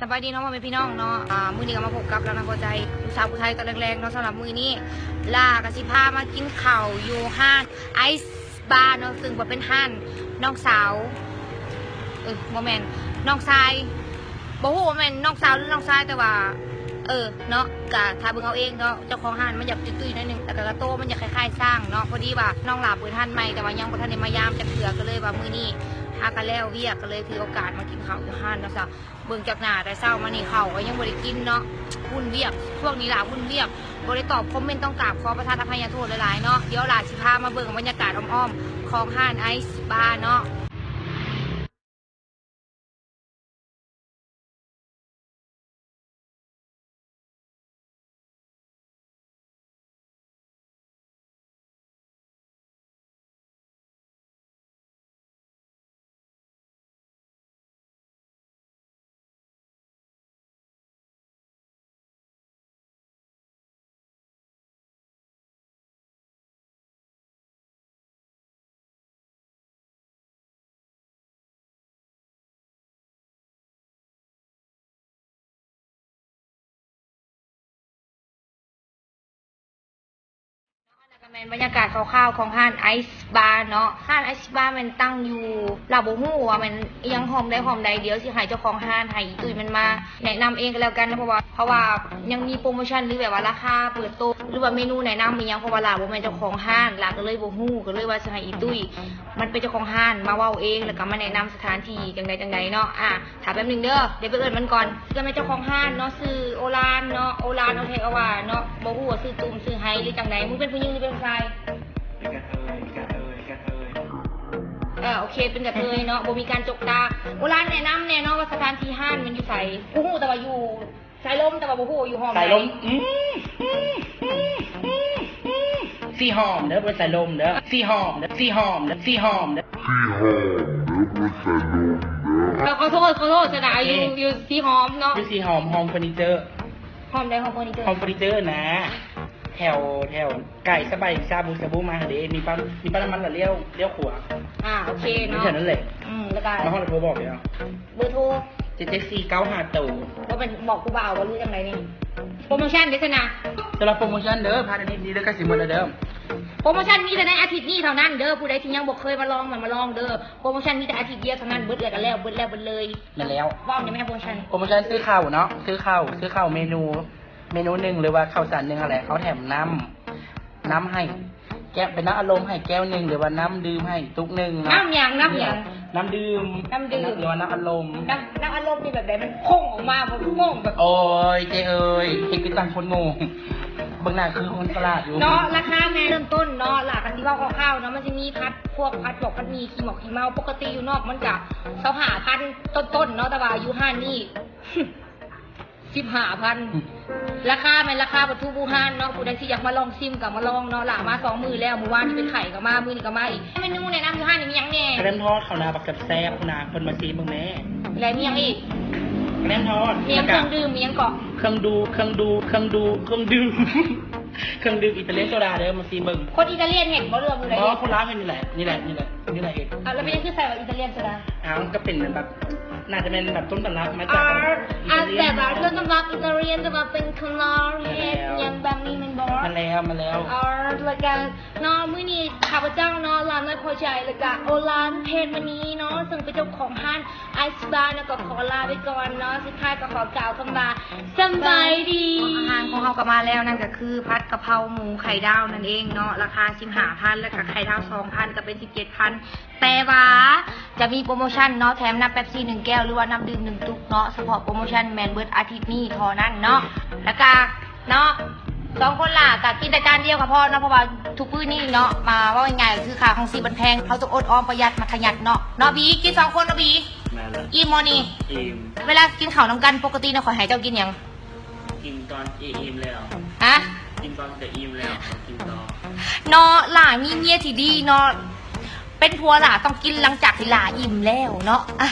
ສະບາຍດີເນາະ ພໍ່ແມ່ພີ່ນ້ອງເນາະ ອ່າ ມື້ນີ້ກໍມາພົບກັບລາວນາພໍໃຈ ລູກສາວຜູ້ໄທຕອນແລງໆເນາະ. ສຳລັບມື້ນີ້ລາກໍຊິພາມາກິນເຂົ້າຢູ່ຮ້ານໄອສ໌ບາເນາະ ຊຶ່ງກໍເປັນຮ້ານນ້ອງສາວ ເອີ ບໍ່ແມ່ນ ນ້ອງຊາຍ ບໍ່ຮູ້ວ່າແມ່ນນ້ອງສາວ ຫຼື ນ້ອງຊາຍ ແຕ່ວ່າ ເອີ ເນາະ ກະຖ້າເບິ່ງເອົາເອງເນາະ. ເຈົ້າຂອງຮ້ານມັນຢາກຕຸ້ຍໆໜ້ອຍໜຶ່ງ ແລ້ວກະໂຕມັນຢາກຄ້າຍໆຊ້າງເນາະ. ພໍດີວ່ານ້ອງຫຼ້າເປີດຮ້ານໃໝ່ ແຕ່ວ່າຍັງບໍ່ທັນໄດ້ມາຢາມຈັກເທື່ອ ກໍເລີຍວ່າມື້ນີ້ຫາກະແລ້ວວຽກ ກໍເລີຍຖືໂອກາດມາກິນເຂົ້າຢູ່ຮ້ານເນາະ. ເບິ່ງຈາກໜ້າແຕ່ເຊົ້າມານີ້ເຂົ້າກໍຍັງບໍ່ໄດ້ກິນເນາະ ວຸ່ນວຽກ. ຊ່ວງນີ້ຫຼ້າວຸ່ນວຽກ ບໍ່ໄດ້ຕອບຄອມເມັນ ຕ້ອງກາບຂໍປະທານອະໄພຍະໂທດຫຼາຍໆເນາະ. ດຽວຫຼ້າຊິພາມາເບິ່ງບັນຍາກາດອ້ອມໆຂອງຮ້ານໄອສ໌ບາເນາະ. ແມ່ນບັນຍາກາດຄ່າວໆຂອງຮ້ານໄອສ໌ບາເນາະ. ຮ້ານໄອສ໌ບາແມ່ນຕັ້ງຢູ່ ລາວບໍ່ຮູ້ວ່າແມ່ນອີ່ຫຍັງຫ້ອງໃດຫ້ອງໃດ. ດຽວຊິໃຫ້ເຈົ້າຂອງຮ້ານ ໃຫ້ອີ່ຕຸ້ຍມັນມາແນະນຳເອງກໍແລ້ວກັນເນາະ ເພາະວ່າ ເພາະວ່າຍັງມີໂປຣໂມຊັນ ຫຼື ແບບວ່າລາຄາເປີດໂຕ ຫຼືວ່າເມນູແນະນຳອີ່ຫຍັງ ເພາະວ່າຫຼ້າບໍ່ແມ່ນເຈົ້າຂອງຮ້ານ ຫຼ້າກໍເລີຍບໍ່ຮູ້ ກໍເລີຍວ່າຊິໃຫ້ອີ່ຕຸ້ຍ ມັນເປັນເຈົ້າຂອງຮ້ານ ມາເວົ້າເອງ ແລ້ວກໍມາແນະນຳສະຖານທີ່ຈັ່ງໃດຈັ່ງໃດເນາະ. ອາ ຖ້າແປັບໜຶ່ງເດີ ດຽວໄປເອີ້ນມັນກ່ອນ. ເຈົ້າແມ່ນເຈົ້າຂອງຮ້ານເນາະ ຊື່ໂອລານເນາະ ໂອລານ ໂອເຄ ເອົາວ່າເນາະ ບໍ່ຮູ້ວ່າຊື່ຕຸ້ມ ຊື່ໄຮ ຫຼື ຈັ່ງໃດ. ມຶງເປັນຜູ້ຍິງ ຫຼື ເປັນຜູ້ຊາຍ? ເປັນກະເທີຍ ກະເທີຍ ກະເທີຍ. ເອີ ໂອເຄ ເປັນກະເທີຍເນາະ ບໍ່ມີການຈົກຕາ. ໂອລານ ແນະນຳແດ່ເນາະວ່າສະຖານທີ່ຮ້ານມັນຢູ່ໃສ? ຮູ້ ຮູ້ແຕ່ວ່າຢູ່ ສາຍລົມ ແຕ່ວ່າບໍ່ຮູ້ວ່າຢູ່ຫ້ອງໃດ. ສາຍລົມ ອືມ ອືມ ອືມ ອືມ ອືມ ສີ່ຫ້ອງເດີ ບໍ່ແມ່ນສາຍລົມເດີ ສີ່ຫ້ອງເດີ ສີ່ຫ້ອງເດີ ສີ່ຫ້ອງເດີ ສີ່ຫ້ອງເດີ ບໍ່ແມ່ນສາຍລົມເດີ. ເອີ ຂໍໂທດ ຂໍໂທດຊະນະ ຢູ່ ຢູ່ສີ່ຫ້ອງເນາະ ຢູ່ສີ່ຫ້ອງ ຫ້ອງເຟີນີເຈີ. ຫ້ອງໃດ? ຫ້ອງເຟີນີເຈີ ຫ້ອງເຟີນີເຈີນະ ແຖວ ແຖວ ກາຍສະບາຍ ຊາບູ ຊາບູມາຫັ້ນເດ້ ມີປ້ຳ ມີປ້ຳນ້ຳມັນ ແລ້ວລ້ຽວ ລ້ຽວຂວາ. ອ່າ ໂອເຄເນາະ ຢູ່ແຖວນັ້ນແຫຼະ. ອືມ ແລ້ວກະ ມາຮອດແລ້ວໂທບອກເດີ. ເບີໂທ ເຈັດເຈັດສີ່ ເກົ້າຫ້າ ໂຕ. ບໍ່ແມ່ນບອກຜູ້ບ່າວບໍ່ ຫຼືຈັ່ງໃດນີ້? ໂປຣໂມຊັນເດ້ຊັ້ນນະ. ສຳລັບໂປຣໂມຊັນເດີ ພາຍໃນອາທິດນີ້ເດີ ໃກ້ຊິໝົດແລ້ວເດີ. ໂປຣໂມຊັນມີແຕ່ໃນອາທິດນີ້ເທົ່ານັ້ນເດີ ຜູ້ໃດທີ່ຍັງບໍ່ເຄີຍມາລອງ ມັນມາລອງເດີ. ໂປຣໂມຊັນມີແຕ່ອາທິດດຽວເທົ່ານັ້ນ ເບິດແລ້ວກໍແລ້ວ ເບິດແລ້ວເບິດເລີຍ. ແມ່ນແລ້ວ ເວົ້າແດ່ແມ່ ໂປຣໂມຊັນ. ໂປຣໂມຊັນຊື້ເຂົ້າເນາະ ຊື້ເຂົ້າ ຊື້ເຂົ້າເມນູ ເມນູໜຶ່ງ ຫຼືວ່າເຂົ້າສານໜຶ່ງຫັ້ນແຫຼະ ເຮົາແຖມນ້ຳ ນ້ຳໃຫ້ແກ້ວ ເປັນນ້ຳອັດລົມໃຫ້ແກ້ວໜຶ່ງ ຫຼືວ່ານ້ຳດື່ມໃຫ້ຕຸກໜຶ່ງເນາະ. ນ້ຳຫຍັງ? ນ້ຳຫຍັງ? ນ້ຳດື່ມ ນ້ຳດື່ມ ຫຼືວ່ານ້ຳອັດລົມ. ນ້ຳ ນ້ຳອັດລົມນີ້ແບບໃດ? ມັນໂຄ້ງອອກມາບໍ່? ໂຄ້ງແບບ ໂອ້ຍ ເຈ້ເອີຍ ເຮັດຄືຈັ່ງຄົນໂງ່ ເບິ່ງໜ້າຄືຄົນສະຫຼາດຢູ່ເນາະ. ລາຄາແມ່ນເລີ່ມຕົ້ນເນາະ ລະຄັນຊິເວົ້າຄ່າວໆເນາະ ມັນຊິມີຜັດ ພວກຜັດປອກ ຜັດໝີ່ ຂີ້ໝອກຂີ້ເມົາ. ປົກກະຕິຢູ່ນອກມັນກະຊາວຫ້າພັນຕົ້ນໆເນາະ ແຕ່ວ່າຢູ່ຮ້ານນີ້ ສິບຫ້າພັນ. ອືມ ລາຄາແມ່ນລາຄາວັດຖຸບູຮານເນາະ ຜູ້ໃດທີ່ຢາກມາລອງຊິມກໍມາລອງເນາະ. ຫຼ້າມາສອງມື້ແລ້ວ ມື້ວານນີ້ເປັນໄຂ້ກໍມາ ມື້ນີ້ກໍມາອີກ. ເມນູແນະນຳຢູ່ຮ້ານນີ້ມີຫຍັງແດ່? ກະແໜມທອດເຂົ້າໜ້າບັກແຊບໆພຸ້ນນະ ເພິ່ນມາຊີມເບິ່ງແມ້. ແລ້ວມີຫຍັງອີກ? ກະແໜມທອດ ມີຫຍັງ ແລ້ວກະເຄື່ອງດື່ມ ມີຫຍັງເກາະ? ເຄື່ອງດູ ເຄື່ອງດູ ເຄື່ອງດູ ເຄື່ອງດື່ມ ເຄື່ອງດື່ມອີຕາລຽນໂຊດາເດີ ມາຊີມເບິ່ງ. ຄົນອີຕາລຽນເຮັດບໍ່ ຫຼືວ່າຜູ້ໃດເຮັດ? ບໍ່ ຄົນລາວເຮັດນີ້ແຫຼະ ນີ້ແຫຼະ ນີ້ແຫຼະ ນີ້ແຫຼະເຮັດ. ອ່າ ແລ້ວເປັນຫຍັງຄືໃສ່ວ່າອີຕາລຽນໂຊດາ? ອ້າວ ກໍເປັນແບບ ໜ້າຈະແມ່ນແບບຕົ້ນຕຳລັບມາຈາກ ອ່າ ອ່າ ອີຕາລຽນ ແບບວ່າຕົ້ນຕຳລັບອີຕາລຽນ ແຕ່ວ່າເປັນຄົນລາວເຮັດ ແມ່ນແລ້ວ ຫຍັງແບບນີ້ແມ່ນບໍ່? ແມ່ນແລ້ວ ແມ່ນແລ້ວ. ອ່າ ແລ້ວກໍເນາະ ມື້ນີ້ຂ້າພະເຈົ້າເນາະ ຫຼ້ານ້ອຍພໍໃຈ ແລ້ວກໍໂອລານ ເພດມະນີເນາະ ເຊິ່ງເປັນເຈົ້າຂອງຮ້ານໄອສ໌ບາເນາະ ກໍຂໍລາໄປກ່ອນເນາະ. ສຸດທ້າຍກໍຂໍກ່າວຄຳວ່າ ສະບາຍດີ. ອາຫານຂອງເຮົາກໍມາແລ້ວ ນັ້ນກໍຄືຜັດກະເພົາໝູໄຂ່ດາວນັ້ນເອງເນາະ ລາຄາສິບຫ້າພັນ ແລ້ວກໍໄຂ່ດາວສອງພັນ ກໍເປັນສິບເຈັດພັນ. ແຕ່ວ່າຈະມີໂປຣໂມຊັນເນາະ ແຖມນ້ຳເປັບຊີໜຶ່ງແກ້ວ ຫຼືວ່ານ້ຳດື່ມໜຶ່ງຕຸກເນາະ ສະເພາະໂປຣໂມຊັນແມ່ນເບິດອາທິດນີ້ເທົ່ານັ້ນເນາະ. ແລ້ວກະເນາະ ສອງຄົນຫຼ້າກະກິນແຕ່ຈານດຽວກໍພໍເນາະ ເພາະວ່າທຸກມື້ນີ້ເນາະ ມາເວົ້າງ່າຍໆກໍຄືຄ່າຄອງຊີບມັນແພງ ເຮົາຕ້ອງອົດອອມປະຢັດມັດຂະຫຍັດເນາະ ເນາະບີ? ກິນສອງຄົນເນາະບີ? ແມ່ນແຫຼະ. ອີ່ມບໍ່ນີ້? ອີ່ມ. ເວລາກິນເຂົ້ານຳກັນປົກກະຕິເນາະ ຂ້ອຍໃຫ້ເຈົ້າກິນຫຍັງ? ກິນຕອນອີ່ມແລ້ວ. ຮະ? ກິນຕອນຈະອີ່ມແລ້ວ ກິນຕໍ່. ເນາະ ຫຼ້າມີເມຍທີ່ດີເນາະ ເປັນຜົວຫຼ້າຕ້ອງກິນຫຼັງຈາກທີ່ຫຼ້າອີ່ມແລ້ວເນາະ. ອ່ະ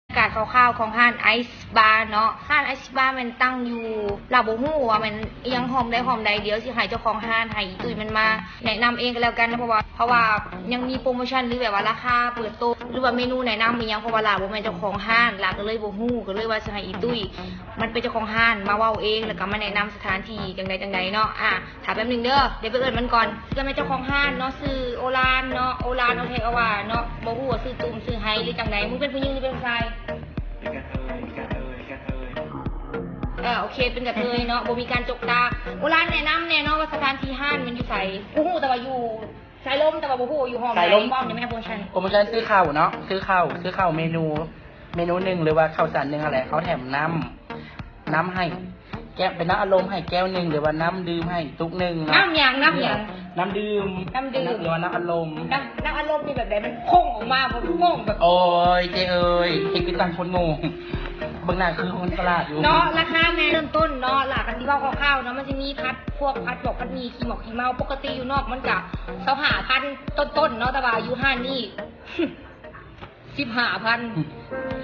ອາກາດ ຂ່າວໆຂອງຮ້ານໄອສ໌ບາເນາະ. ຮ້ານໄອສ໌ບາແມ່ນຕັ້ງຢູ່ ລາວບໍ່ຮູ້ວ່າແມ່ນອີ່ຫຍັງຫ້ອງໃດຫ້ອງໃດ, ດຽວຊິໃຫ້ເຈົ້າຂອງຮ້ານ ໃຫ້ອີຕຸ້ຍມັນມາແນະນຳເອງກໍແລ້ວກັນເນາະ. ເພາະວ່າ ເພາະວ່າຍັງມີໂປຣໂມຊັນ ຫຼືແບບວ່າລາຄາເປີດໂຕ ຫຼືວ່າເມນູແນະນຳອີ່ຫຍັງ, ເພາະວ່າຫຼ້າບໍ່ແມ່ນເຈົ້າຂອງຮ້ານ, ຫຼ້າກໍເລີຍບໍ່ຮູ້, ກໍເລີຍວ່າຊິໃຫ້ອີຕຸ້ຍ ມັນເປັນເຈົ້າຂອງຮ້ານມາເວົ້າເອງ ແລ້ວກໍມາແນະນຳສະຖານທີ່ຈັ່ງໃດຈັ່ງໃດເນາະ. ອາ ຖ້າແປັບໜຶ່ງເດີ ດຽວໄປເອີ້ນມັນກ່ອນ. ລະແມ່ນເຈົ້າຂອງຮ້ານເນາະ, ຊື່ໂອລານເນາະ, ໂອລານ ໂອເຄ ເອົາວ່າເນາະ. ບໍ່ຮູ້ວ່າຊື່ຕຸ້ມ ຊື່ໄຮ ຫຼືຈັ່ງໃດ? ມຶງເປັນຜູ້ຍິງ ຫຼືເປັນຜູ້ຊາຍ? ເປັນກະເທີຍ ກະເທີຍ ກະເທີຍ. ເອີ ໂອເຄ ເປັນກະເທີຍເນາະ, ບໍ່ມີການຈົກຕາ. ໂອລານ ແນະນຳແນ່ເນາະວ່າສະຖານທີ່ຮ້ານມັນຢູ່ໃສ? ກູຮູ້ແຕ່ວ່າຢູ່ ສາຍລົມ ແຕ່ວ່າບໍ່ຮູ້ຢູ່ຫ້ອງໃດ. ສາຍລົມ ເວົ້າແດ່ແມ່ໂປຣໂມຊັນ. ໂປຣໂມຊັນຊື້ເຂົ້າເນາະ, ຊື້ເຂົ້າ ຊື້ເຂົ້າເມນູ ເມນູໜຶ່ງ ຫຼືວ່າເຂົ້າຈານໜຶ່ງຫັ້ນແຫຼະ, ເຂົາແຖມນ້ຳ ນ້ຳໃຫ້ແກ້ວ ເປັນນ້ຳອັດລົມໃຫ້ແກ້ວໜຶ່ງ ຫຼືວ່ານ້ຳດື່ມໃຫ້ຕຸກໜຶ່ງເນາະ. ນ້ຳຫຍັງ? ນ້ຳຫຍັງ? ນ້ຳດື່ມ ນ້ຳດື່ມ ຫຼືວ່ານ້ຳອັດລົມ. ນ້ຳ ນ້ຳອັດລົມນີ້ແບບໃດ? ມັນໂພງອອກມາບໍ່? ໂພງແບບ ໂອ້ຍ ເຈ້ເອີຍ ເຮັດຄືຈັ່ງຄົນໂງ່ ເບິ່ງໜ້າຄືຄົນສະຫຼາດຢູ່ເນາະ. ລາຄາແມ່ນເລີ່ມຕົ້ນເນາະ ຫຼ້າກໍຊິເວົ້າຄ່າວໆເນາະ, ມັນຊິມີຜັດ ພວກຜັດບອກ ຜັດໝີ່ ຂີ້ໝອກຂີ້ເມົາ. ປົກກະຕິຢູ່ນອກມັນກະຊາວຫ້າພັນຕົ້ນໆເນາະ, ແຕ່ວ່າຢູ່ຮ້ານນີ້ ສິບຫ້າພັນ. ອືມ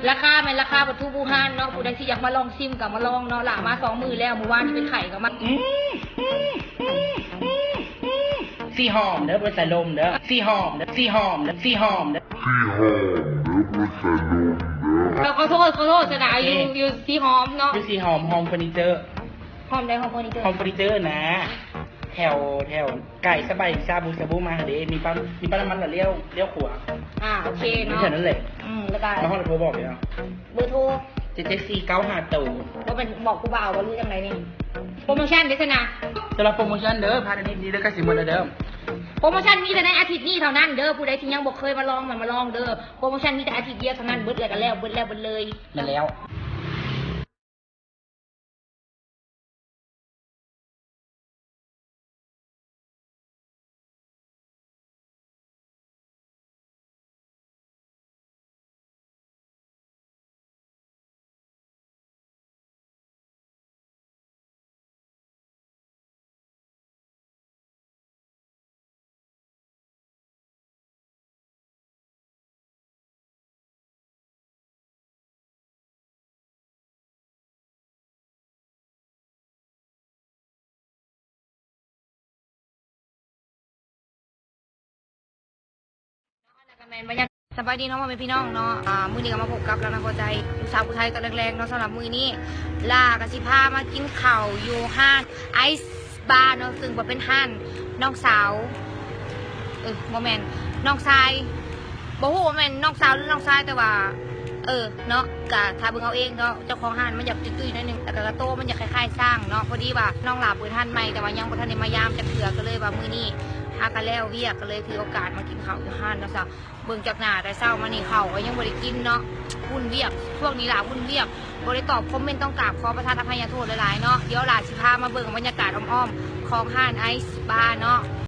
ລາຄາແມ່ນລາຄາວັດຖຸບູຮານເນາະ, ຜູ້ໃດທີ່ຢາກມາລອງຊິມກໍມາລອງເນາະ. ຫຼ້າມາສອງມື້ແລ້ວ, ມື້ວານນີ້ເປັນໄຂ້ກໍມາ. ອືມ ອືມ ອືມ ອືມ ອືມ ສີຫອມເດີ ບໍ່ແມ່ນສາຍລົມເດີ. ສີຫອມເດີ ສີຫອມເດີ ສີຫອມເດີ ສີຫອມເດີ ບໍ່ແມ່ນສາຍລົມເດີ. ເອີ ຂໍໂທດ ຂໍໂທດຊະນະ. ເອີ ຢູ່ ຢູ່ສີຫອມເນາະ, ຢູ່ສີຫອມ ຫ້ອງເຟີນີເຈີ. ຫ້ອງໃດ? ຫ້ອງເຟີນີເຈີ ຫ້ອງເຟີນີເຈີນະ ແຖວ ແຖວ ກາຍສະບາຍ ຊາບູ ຊາບູມາເດ້ ມີປ້ຳ ມີປ້ຳນ້ຳມັນລະລ້ຽວ ລ້ຽວຂວາ. ອ່າ ໂອເຄເນາະ ຢູ່ແຖວນັ້ນແຫຼະ. ອືມ ແລ້ວກໍມາຮອດແລ້ວໂທບອກເດີ. ເບີໂທ ເຈັດເຈັດສີ່ເກົ້າຫ້າໂຕ. ບໍ່ແມ່ນບອກຜູ້ບ່າວບໍ່ ຫຼືຈັ່ງໃດນີ້? ໂປຣໂມຊັນເດ້ຊັ້ນນະ. ສຳລັບໂປຣໂມຊັນເດີ ພາຍໃນອາທິດນີ້ເດີ ໃກ້ຊິໝົດແລ້ວເດີ. ໂປຣໂມຊັນມີແຕ່ໃນອາທິດນີ້ເທົ່ານັ້ນເດີ, ຜູ້ໃດທີ່ຍັງບໍ່ເຄີຍມາລອງ ມັນມາລອງເດີ. ໂປຣໂມຊັນມີແຕ່ອາທິດດຽວເທົ່ານັ້ນ, ເບິດແລ້ວກໍແລ້ວ ເບິດແລ້ວເບິດເລີຍ. ແມ່ນແລ້ວ. ແມ່ນບັນຍາກາດ ສະບາຍດີເນາະ ພໍ່ແມ່ພີ່ນ້ອງເນາະ. ອ່າ ມື້ນີ້ກໍມາພົບກັບລາວນາງພໍໃຈ ລູກສາວຜູ້ໄທຕອນແລງໆເນາະ. ສຳລັບມື້ນີ້ ລາກໍຊິພາມາກິນເຂົ້າຢູ່ຮ້ານໄອສ໌ບາເນາະ, ຊຶ່ງວ່າເປັນຮ້ານນ້ອງສາວ ເອີ ບໍ່ແມ່ນ ນ້ອງຊາຍ ບໍ່ຮູ້ວ່າແມ່ນນ້ອງສາວ ຫຼື ນ້ອງຊາຍ ແຕ່ວ່າ ເອີ ເນາະ ກະຖ້າເບິ່ງເອົາເອງເນາະ. ເຈົ້າຂອງຮ້ານມັນຢາກຕຸ້ຍໆໜ້ອຍໜຶ່ງ ແລ້ວກະໂຕມັນຢາກຄ້າຍໆຊ້າງເນາະ. ພໍດີວ່ານ້ອງຫຼ້າເປີດຮ້ານໃໝ່ ແຕ່ວ່າຍັງບໍ່ທັນໄດ້ມາຢາມຈັກເທື່ອ ກໍເລີຍວ່າມື້ນີ້ຫາກະແລ້ວວຽກ ກໍເລີຍຖືໂອກາດມາກິນເຂົ້າຢູ່ຮ້ານເນາະ. ເບິ່ງຈາກໜ້າແຕ່ເຊົ້າມານີ້ ເຂົ້າກໍຍັງບໍ່ໄດ້ກິນເນາະ, ວຸ່ນວຽກ. ຊ່ວງນີ້ຫຼ້າວຸ່ນວຽກ ບໍ່ໄດ້ຕອບຄອມເມັນ ຕ້ອງກາບຂໍປະທານອະໄພຍະໂທດຫຼາຍໆເນາະ. ດຽວຫຼ້າຊິພາມາເບິ່ງບັນຍາກາດອ້ອມໆຂອງຮ້ານໄອສ໌ບາເນາະ.